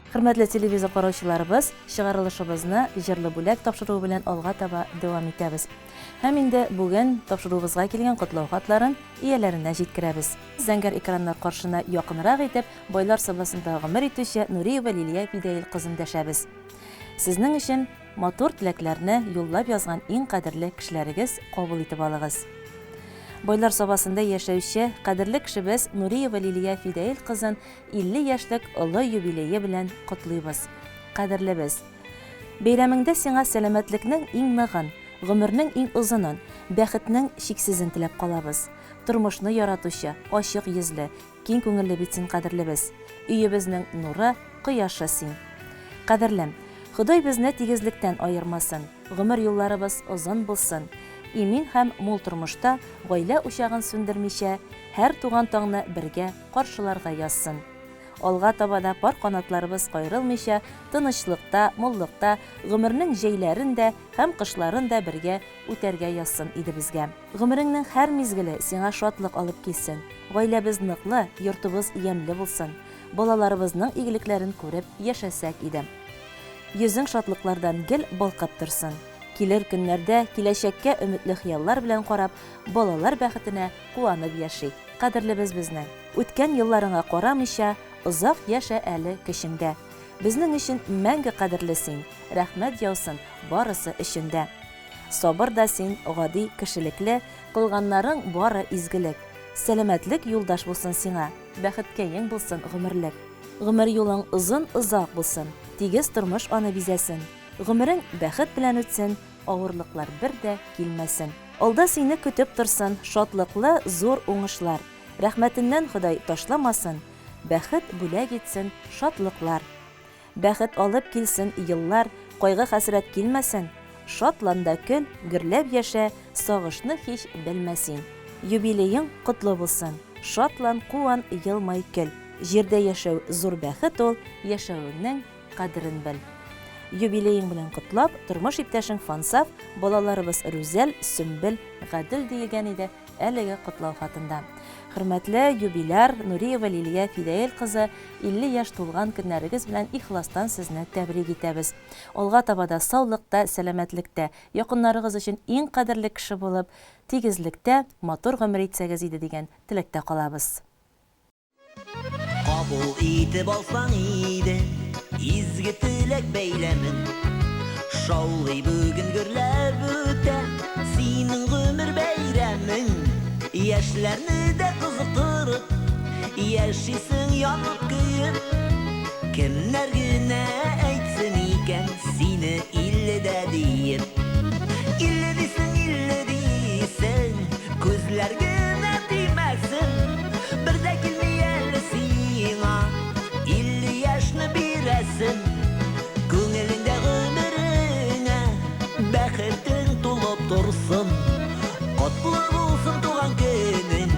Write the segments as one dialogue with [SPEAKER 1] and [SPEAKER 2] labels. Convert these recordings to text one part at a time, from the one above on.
[SPEAKER 1] Хөрмәтле телевизор караучыларыбыз, чыгарылышыбызны Җырлы бүләк тапшыруы белән алга таба дәвам итәбез. Һәм инде бүген тапшыруыбызга килгән котлау хатларын ияләренә җиткерәбез. Зәңгәр экраннар каршына якынрак итеп Байлар Сабасында гомер итүче Нуриева Лилия Фидәил кызын дәшәбез. Сезнең өчен матур теләкләрне юллап язган иң кадерле кешеләрегез кабул итеп алыгыз. Байлар Сабасында яшәүче кадерле кешебез Нуриева Лилия Фидәил кызын 50 яшьлек олы юбилее белән котлыйбыз. Кадерлебез! Бәйрәмеңдә сиңа сәламәтлекнең иң ныгын, гомернең иң озынын, бәхетнең чиксезен теләп калабыз. Тормышны яратучы, ачык йөзле, киң күңелле бит син, кадерлебез. Өебезнең нуры, кояшы син. Кадерлем! Ходай безне тигезлектән аермасын, гомер юлларыбыз озын булсын. Имин һәм мул тормышта гаилә учагын сүндермичә, һәр туган таңны бергә каршыларга язсын. Алга таба да пар канатларыбыз каерылмыйча, тынычлыкта, муллыкта, гомернең җәйләрен дә һәм кышларын да бергә үтәргә язсын иде безгә. Гомереңнең һәр мизгеле сиңа шатлык алып килсен, гаиләбез ныклы, йортыбыз ямьле булсын, балаларыбызның игелекләрен күреп яшәсәк иде. Йөзең шатлыклардан гел балкып торсын. Килер көннәрдә киләчәккә өметле хыяллар белән карап, балалар бәхетенә куанып яшик. Кадерлебез безнең. Үткән елларыңа карамыйча, озак яшә әле көчеңдә. Безнең өчен мәңге кадерле син, рәхмәт яусын барысы өчен дә. Сабыр да син, гади, кешелекле, кылганнарың бары изгелек. Сәламәтлек юлдаш булсын сиңа, бәхеткәең булсын гомерлек. Гомер юлың озын-озак булсын, тигез тормыш аны бизәсен. Гомерең бәхет белән үтсен, авырлыклар бер дә килмәсен. Алда сине көтеп торсын шатлыклы зур уңышлар. Рәхмәтеннән Ходай ташламасын, бәхет бүләк итсен шатлыклар. Бәхет алып килсен еллар, кайгы-хәсрәт килмәсен. Шатлан да көл, гөрләп яшә, сагышны һич белмә син. Юбилеең котлы булсын, шатлан, куан, елмай, көл. Җирдә яшәү зур бәхет ул, яшәвеңнең кадерен бел. Юбилеең белән котлап, тормыш иптәшең Фансаф, балаларыбыз Рүзәл, Сөмбел, Гадел диелгән иде әлеге котлау хатында. Хөрмәтле юбиляр Нуриева Лилия Фидәел кызы, 50 яшь тулган көннәрегез белән ихластан сезне тәбрик итәбез. Алга таба да саулыкта, сәламәтлектә, якыннарыгыз өчен иң кадерле кеше булып, тигезлектә матур гомер итсәгез иде дигән теләктә калабыз.
[SPEAKER 2] Кабул итеп алсаң иде изге теләк бәйләмен. Шаулый бүген гөрләп үтә синең гомер бәйрәмең. Яшьләрне дә кызыктырып, яшисең янып көеп. Кемнәр генә әйтсен икән сине илледә диеп. Илле дисең, илле дисең, күзләр генә тимәсен. Бер дә килми әле сиңа 50 яшьне бирәсем. Күңелеңдә гомереңә бәхетең тулып торсын. Котлы булсын туган көнең,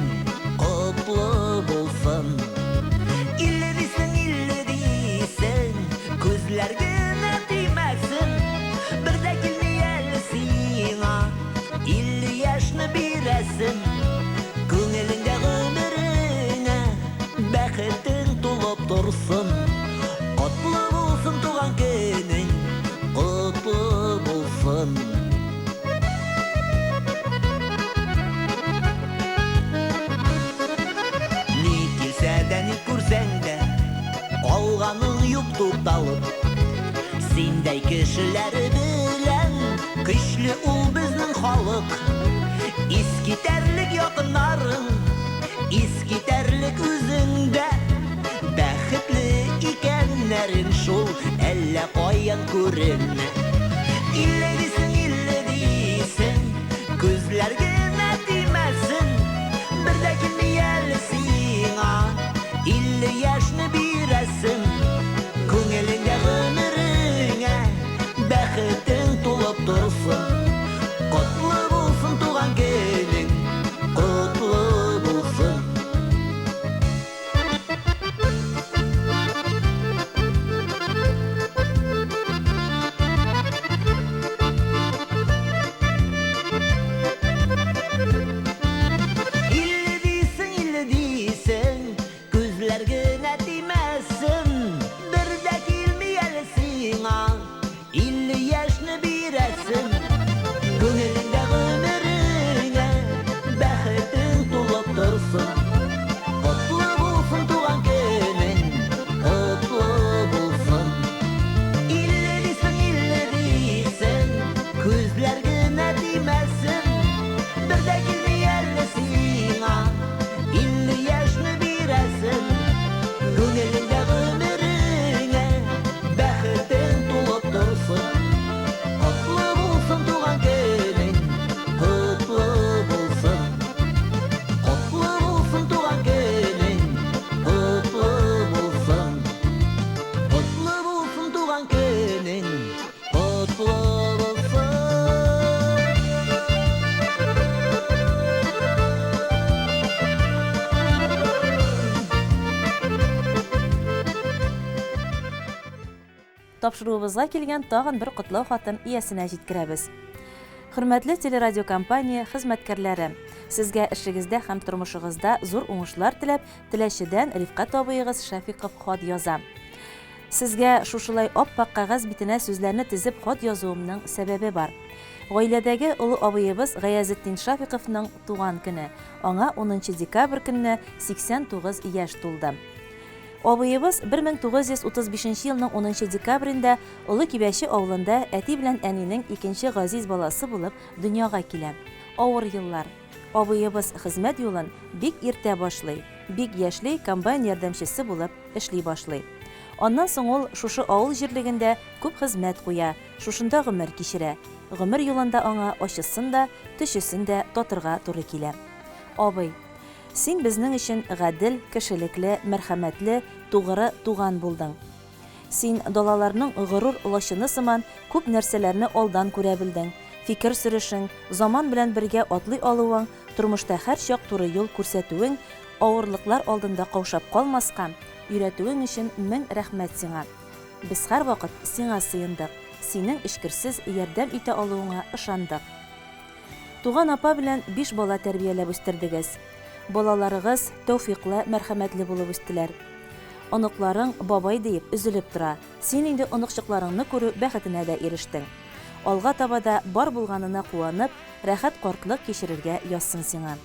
[SPEAKER 2] котлы булсын. 50 дисең, 50 дисең, күзләр генә тимәсен. Бер дә килми әле сиңа 50 яшьне бирәсем. Күңелеңдә гомереңә бәхетең тулып торсын. Котлы булсын туган көнең, котлы булсын. Ни килсә дә, ни күрсәң дә, калганың юк тукталып. Синдәй кешеләр белән көчле ул безнең халык. Искитәрлек якыннарың, искитәрлек үзең дә. Бәхетле икәннәрең шул әллә каян күренә. Илле дисең, илле дисең, күзләр генә тимәсен. Бер дә килми әле сиңа 50 яшьне бирәсем. Күңелеңдә гомереңә бәхетең тулып торсын. Котлы булсын туган көнең, котлы булсын. Илле дисең, илле дисең, күзләр генә тимәсен.
[SPEAKER 1] тапшыруыбызга килгән тагын бер котлау хатын иясенә җиткерәбез. Хөрмәтле телерадиокомпания хезмәткәрләре! Сезгә эшегездә һәм тормышыгызда зур уңышлар теләп, Теләчедән Рифкать абыегыз Шәфиков хат яза. Сезгә шушылай ап-ак кәгазь битенә сүзләрне тезеп хат язуымның сәбәбе бар. Гаиләдәге олы абыебыз Гаязетдин Шафиковның туган көне, аңа унынчы декабрь көнне 89 яшь тулды. Абыебыз 1935 нче елның унынчы декабрендә Олы Кибәче авылында әти белән әнинең икенче газиз баласы булып дөньяга килә. Авыр еллар. Абыебыз хезмәт юлын бик иртә башлый, бик яшьли комбайн ярдәмчесе булып эшли башлый. Аннан соң ул шушы авыл җирлегендә күп хезмәт куя, шушында гомер кичерә. Гомер юлында аңа ачысын да, төчесен дә татырга туры килә. Абый, син безнең өчен гадел, кешелекле, мәрхәмәтле, тугры туган булдың. Син, далаларның горур лачыны сыман, күп нәрсәләрне алдан күрә белдең. Фикер сөрешең, заман белән бергә атлый алуың, тормышта һәрчак туры юл күрсәтүең, авырлыклар алдында каушап калмаска өйрәтүең өчен мең рәхмәт сиңа. Без һәрвакыт сиңа сыендык, синең эчкерсез ярдәм итә алуыңа ышандык. Туган апа белән биш бала тәрбияләп үстердегез. Балаларыгыз тәүфыйклы, мәрхәмәтле булып үстеләр. Оныкларың бабай диеп өзелеп тора, син инде оныкчыкларыңны күрү бәхетенә дә ирештең. Алга таба да бар булганына куанып, рәхәт картлык кичерергә язсын сиңа.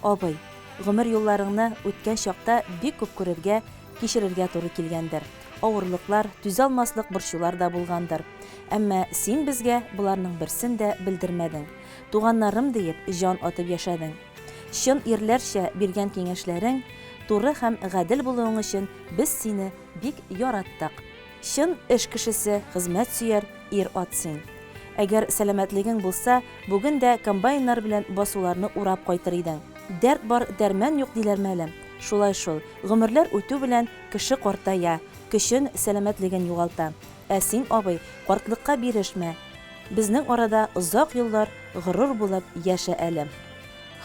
[SPEAKER 1] Абый, гомер юлларыңны үткән чакта бик күп күрергә, кичерергә туры килгәндер. Авырлыклар, түзалмаслык борчулар да булгандыр. Әмма син безгә боларның берсен дә белдермәдең. Туганнарым диеп җан атып яшәдең. Чын ирләрчә биргән киңәшләрең, туры һәм гадел булуың өчен без сине бик яраттык. Чын эш кешесе, хезмәт сөяр ир-ат син. Әгәр сәламәтлегең булса, бүген дә комбайннар белән басуларны урап кайтыр идең. Дәрт бар, дәрман юк диләрме әле? Шулай шул, гомерләр үтү белән кеше картая, көчен, сәламәтлеген югалта. Ә син, абый, картлыкка бирешмә, безнең арада озак еллар горур булып яшә әле.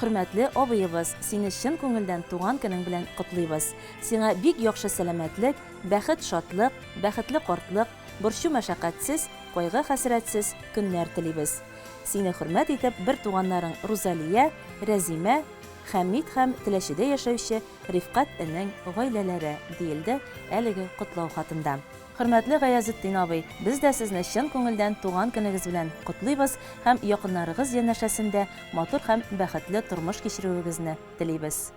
[SPEAKER 1] Хөрмәтле абыебыз, сине чын күңелдән туган көнең белән котлыйбыз. Сиңа бик яхшы сәламәтлек, бәхет-шатлык, бәхетле картлык, борчу-мәшәкатьсез, кайгы-хәсрәтсез көннәр телибез. Сине хөрмәт итеп бертуганнарың Рузалия, Рәзимә, Хәмит һәм Теләчедә яшәүче Рифкать энең гаиләләре, диелде әлеге котлау хатында. Хөрмәтле Гаязетдин абый, без дә сезне чын күңелдән туган көнегез белән котлыйбыз һәм якыннарыгыз янәшәсендә матур һәм бәхетле тормыш кичерүегезне телибез.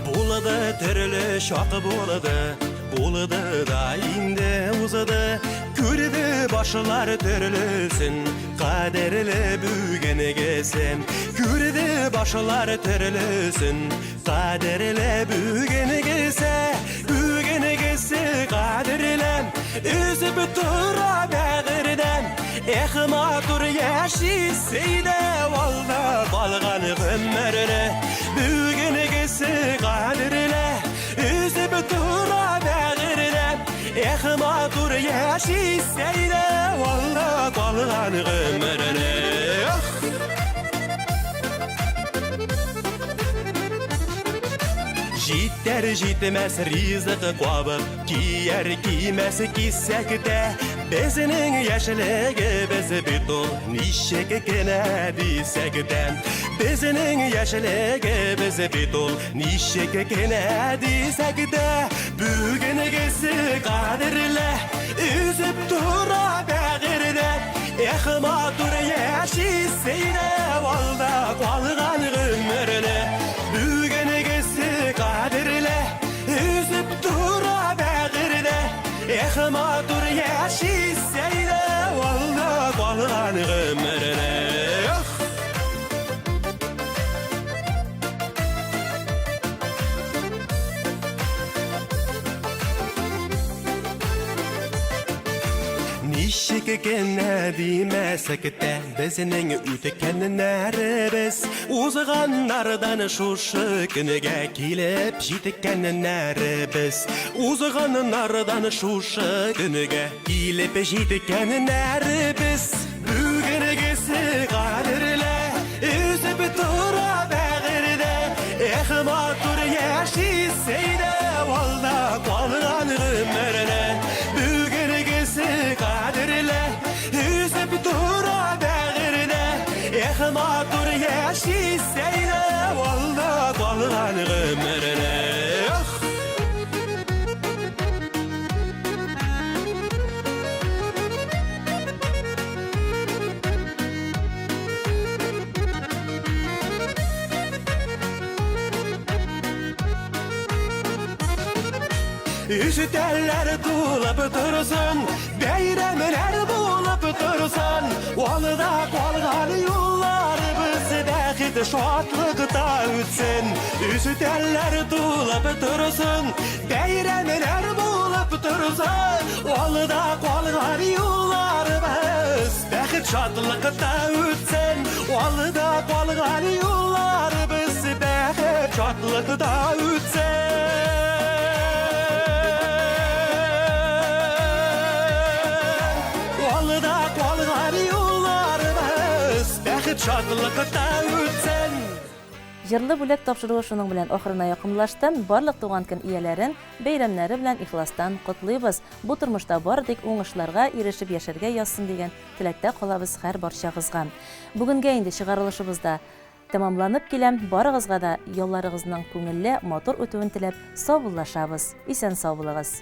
[SPEAKER 3] Булды төрле чак булды, булды да инде узды. Күрде башлар төрлесен, кадерле бүгенгесен. Күрде башлар төрлесен, Кадерле бүгенгесе, бүгенгесе кадерле, Өзеп тора бәгырьдән. Эх, матур яшисе иде алда калган гомерне. Бүгенгесе кадерле, өзеп тора бәгырьдән. Эх, матур яшисе иде алда калган гомерне. Эх! Җитәр җитмәс ризык кабып, кияр кимәс кисәк тә. Безнең яшьлегебез бит ул, ничек кенә дисәк тә. Безнең яшьлегебез бит ул, ничек кенә дисәк тә. Бүгенгесе кадерле, өзеп тора бәгырьдә. Эх, матур яшисе иде алда калган гомерне. Бүгенгесе кадерле, өзеп тора бәгырьдә. Эх, матур яшисе иде алда калган гомерне. Эх! Ничек кенә димәсәк тә, безнең үткәннәребез, узганнардан шушы көнгә килеп җиткәннәребез, узганнардан шушы көнгә килеп җиткәннәребез. Бүгенгесе кадерле, өзеп тора бәгырьдә. Эх, Эх, матур яшисе иде алда калган гомерне. Бүгенгесе кадерле, өзеп тора бәгырьне. Эх, матур яшисе иде алда калган гомерне. Эх! Өстәлләр тулып торсын, бәйрәмнәр булып торсын, Алда калган юлларыбыз бәхет шатлыкта үтсен. Өстәлләр тулып торсын, бәйрәмнәр булып торсын, Алда калган юлларыбыз Бәхет шатлыкта үтсен, алда калган юлларыбыз бәхет шатлыкта үтсен. Алда калган юлларыбыз бәхет шатлыкта үтсен.
[SPEAKER 1] Җырлы бүләк тапшыруы шуның белән ахырына якынлашты. Барлык туган көн ияләрен бәйрәмнәре белән ихластан котлыйбыз. Бу тормышта бары тик уңышларга ирешеп яшәргә язсын дигән теләктә калабыз һәр барчагызга. Бүгенгә инде чыгарылышыбыз да тәмамланып килә. Барыгызга да ялларыгызның күңелле, матур үтүен теләп саубуллашабыз. Исән-сау булыгыз.